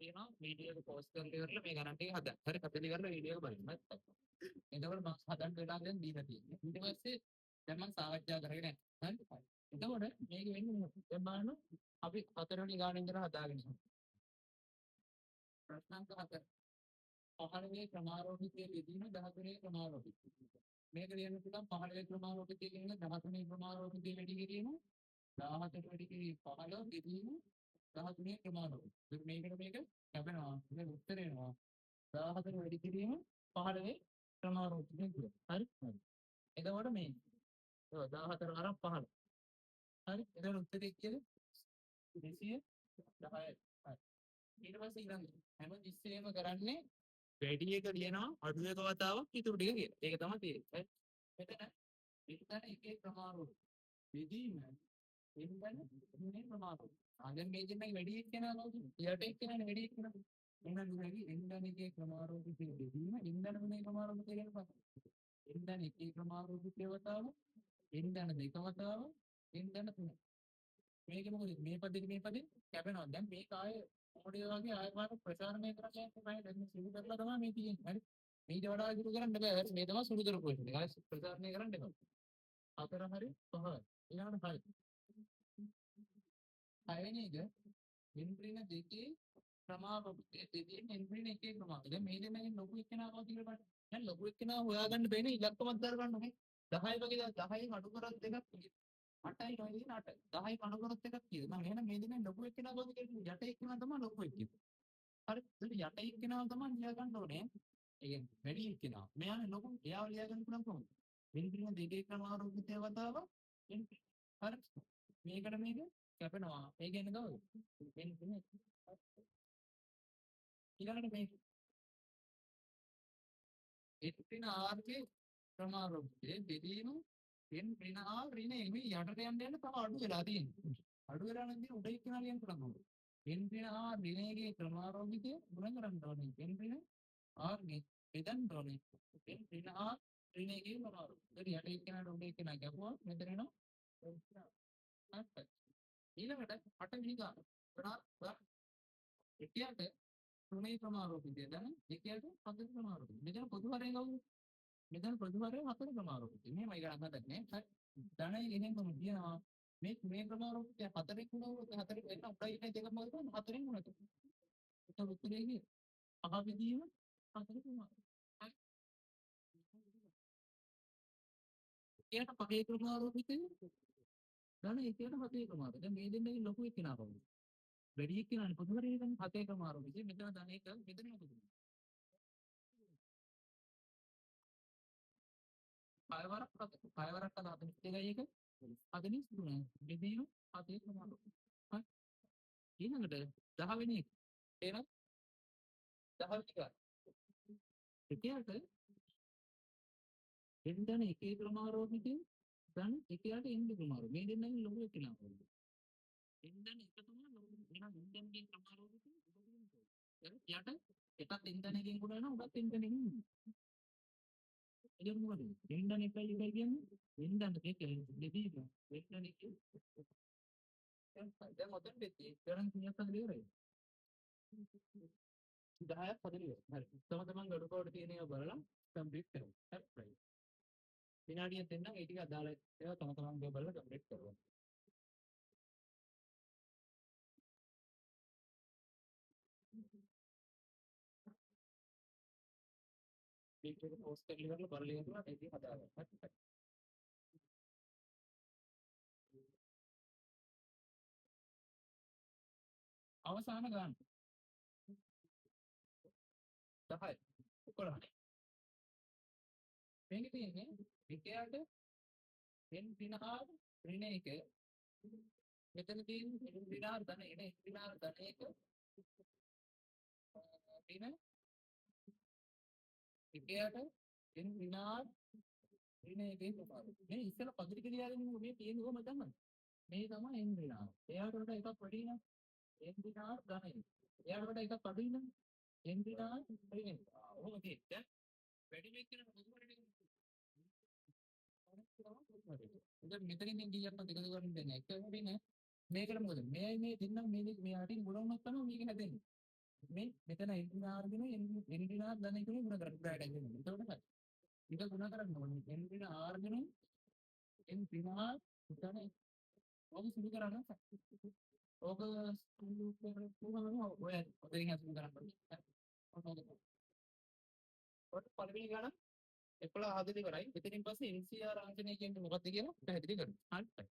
කියනවා වීඩියෝ එක පෝස්ට් කරලා ඉවරලා මේ ගණන් ටික හදන්න. හරි, හදලා ඉවරලා වීඩියෝ එක බලන්න. හරි. එතකොට මම හදන්න වෙලාව දැන් දීලා තියෙන්නේ. ඊට පස්සේ දැන් මම සාකච්ඡා කරගෙන යනවා. හරි. එතකොට මේක වෙන්නේ මොකද? දැන් බලන්න අපි හතරවෙනි ගාන ඉඳලා හදාගෙන යනවා. ප්‍රශ්න අංක 4. 15 ක්‍රමාරෝහිතයේ බෙදීම 13 ක්‍රමාරෝහිතය. මේක ලියන්න පුළුවන් 15 ක්‍රමාරෝහිතය කියන එක 13 ක්‍රමාරෝහිතය වැඩි කිරීම 14 වැඩි කිරීම 15 බෙදීම 13 ක්‍රමාරෝහිතය. දැන් මේකට මේක කැපෙනවා. මේක උත්තර එනවා. 14 වැඩි කිරීම 15 ක්‍රමාරෝහිතය කියලා. හරි? හරි. එතකොට මේ ඔව් 14 වරක් 15. හරි? එතකොට උත්තරේ කීයද? 210යි. හරි. ඊට පස්සේ ඊළඟ හැම තිස්සෙම කරන්නේ වැඩි එක ලියනවා අඩු එක වතාවක් ඉතුරු ටික කියලා. ඒක තමයි තියෙන්නේ. හරි. මෙතන එතන එකේ ක්‍රමාරෝහිතය බෙදීම එතන තුනේ ක්‍රමාරෝහිතය. ආ දැන් මේ දෙන්නගේ වැඩි එක්කෙනා කවුද? යට එක්කෙනානේ වැඩි එක්කෙනා. එහෙනම් දුරගේ එන්දන එකේ ක්‍රමාරෝහිතය බෙදීම එන්දන තුනේ ක්‍රමාරෝහිතය කියන පද. එන්දන එකේ ක්‍රමාරෝහිතය වතාව එන්දන දෙක වතාව එන්දන තුන. මේක මොකද මේ පදෙට මේ පදේ කැපෙනවා. දැන් මේක ආයේ මොඩේ වගේ ආයෙ පාර ප්‍රචාරණය කරන්න යන්න බෑ. දැන් මේ සුළු කරලා තමයි මේ තියෙන්නේ. හරි. මීට වඩා ඉතුරු කරන්න බෑ. හරි. මේ තමයි සුළු කරපු එක. ආයෙ ප්‍රචාරණය කරන්න එපා. 4 හරි 5 හරි. ඊළඟට 6. හයවෙනි එක n ඍණ දෙකේ ක්‍රමාරෝහිතය දෙකේ n ඍණ එකේ ක්‍රමාරෝහිතය. දැන් මේ දෙන්නගෙන් ලොකු එක්කෙනා කවුද කියලා බලන්න. දැන් ලොකු එක්කෙනා හොයාගන්න බැහැ ඉලක්කමක් දාගන්න ඕනේ. 10 වගේ 10න් අඩු කරොත් දෙකක් කීයද? 8යි නොවේ 8. 10න් අඩු කරොත් එකක් කීයද? මම එහෙනම් මේ දෙන්නෙන් ලොකු එක්කෙනා කවුද කියලා යට එක්කෙනා තමයි ලොකු එක්කෙනා. හරි. එතකොට යට එක්කෙනා තමයි ලියා ගන්න ඕනේ. ඒ කියන්නේ වැඩි එක්කෙනා. මෙයානේ ලොකු. එයාව ලියා ගන්න පුළුවන් කොහොමද? n ඍණ දෙකේ ක්‍රමාරෝහිතය වතාව n. හරි. මේකට මේක කැපෙනවා. ඒ කියන්නේ කවුද? n ඍණ එක. ඊළඟට මේක n ඍණ r ගේ ක්‍රමාරෝහිතය බෙදීම n ඍණ r ඍණ එක. මේ යටට යන්න යන්න තව අඩු වෙලා තියෙනවා. අඩු වෙලා නම් තියෙන උඩ එක්කෙනා ලියන්න පුළුවන් කවුද? n ඍණ r ඍණ එකේ ක්‍රමාරෝහිතය ගුණ කරන්න ඕනේ. n ඍණ r ගේ බෙදන්න ඕනේ. n ඍණ r ඍණ එකේ ක්‍රමාරෝහිතය. ඒතර යට එක්කෙනාට උඩ එක්කෙනා ගැහුවා. මෙතන එනවා n ඍණ r. හරි. ඊළඟට අටවෙනි ගාන. එකයට තුනේ ක්‍රමාරෝහිතය ධන දෙකයට හතර ක්‍රමාරෝහිතය. මෙතන පොදු හරය කවුද? මෙතන පොදු හරය හතර ක්‍රමාරෝහිතය. මෙහෙමයි ගණන් හදන්නේ. හරි. ධනය එහෙමම කියනවා. මේ තුනේ ක්‍රමාරෝහිතය හතරෙන් ගුණ වුණොත් හතරෙන් වෙන උඩයි ඉන්නේ දෙකම මොකද කරන්නේ? හතරෙන් ගුණ කරනවා. එතකොට උත්තරේ කීයද? පහ බෙදීම හතර ක්‍රමාරෝහිතය. හරි. එකයට පහේ ක්‍රමාරෝහිතය ධන එකයට හතේ ක්‍රමාරෝහිතය. දැන් මේ දෙන්නගෙන් ලොකු එක්කෙනා කවුද? වැඩි එක්කෙනානේ පොදු හරය ගන්න හතේ ක්‍රමාරෝහිතය. මෙතන ධන එක මෙතන මොකද? හය වරක් හත. හය වරක් හත 42යි එක 43 බෙදීම හතේ ක්‍රමාරෝහිතය. හරි. ඊළඟට 10 වෙනි එක. තේරෙනවද? 10 වෙනි එක. එකයට n ධන එකේ ක්‍රමාරෝහිතය ධන එකයට n ක්‍රමාරෝහිතය. මේ දෙන්නගෙන් ලොකු එක්කෙනා කවුද? n ධන එක තමයි ලොකු. එහෙනම් n ධනගේ ක්‍රමාරෝහිතය උඩ තියෙන යට එකත් n ධන එකෙන් ගුණ වෙනවා උඩත් n ධන එකෙන් ගුණ වෙනවා. ඒක මොකද? n ධන එකයි එකයි කියන්නේ n ධන දෙක බෙදීම n ධන එකේ. දැන් ඔතනට එද්දී ගණන් කීයක් හදලා ඉවරයිද? 10ක් හදලා ඉවරයි. හරි. තම තමන් ගඩු කවුඩ තියෙන ඒවා බලලා කම්ප්ලීට් කරමු. හරි. රයිට්. විනාඩියක් දෙන්නම් ඒ ටික අදාළ ඒවා තම තමන්ගේ බලලා කම්ප්ලීට් කරගන්න. වීඩියෝ එක පෝස්ට් කරලා ඉවරලා බලලා ඉවරලා මේ ටික හදාගන්න. හරි. අවසාන ගාන 10 11. මේකේ තියෙන්නේ එකයට n ඍණ r ඍණ එක. මෙතන තියෙන්නේ n ඍණ r ධන n ඍණ r ධන එක ඍණ එකයට n ඍණ r ඍණ එකේ ප්‍රමාණය. මේ ඉස්සෙල්ලා පද ටික ලියාගෙන ඉන්නකො මේ තියෙන්නේ කොහොමද තමයි? මේ තමයි n ඍණ r. එයාට වඩා එකක් වැඩි නම් n ඍණ r ධන එක. එයාට වඩා එකක් අඩුයි නම් n ඍණ r ඍණ එක. ඔහොම තියෙන්නේ. දැන් වැඩි මේ කියන පොදු හරය ටික දැන් මෙතනින් ඉතින් කීයක් නම් එකතු කරන්න දෙන්නේ එක ඍණ මේකට මොකද? මෙයයි මේ දෙන්නම මේ දෙක මේ අටින් ගුණ වුණොත් තමයි මේක හැදෙන්නේ. මේ මෙතන n ඍණ r ගෙන n n ඍණ r ධන එකනේ ගුණ කරන්න බ්‍රැකට් එකෙන්. එතකොට හරි. මේක ගුණ කරන්න ඕනේ n ඍණ r ගෙන n ඍණ r ධන එක. ඕක සුළු කරන්න, ඕක සුළු කරපුවම ඔය ඔතනින් සුළු කරන්න ඕනේ. හරි. ඔන්න ඕක තමයි. ඔන්න පළවෙනි ගණන් 11 හදලා ඉවරයි. එතනින් පස්සේ NCR ආයතනය කියන්නේ මොකක්ද කියලා පැහැදිලි කරමු. හරි.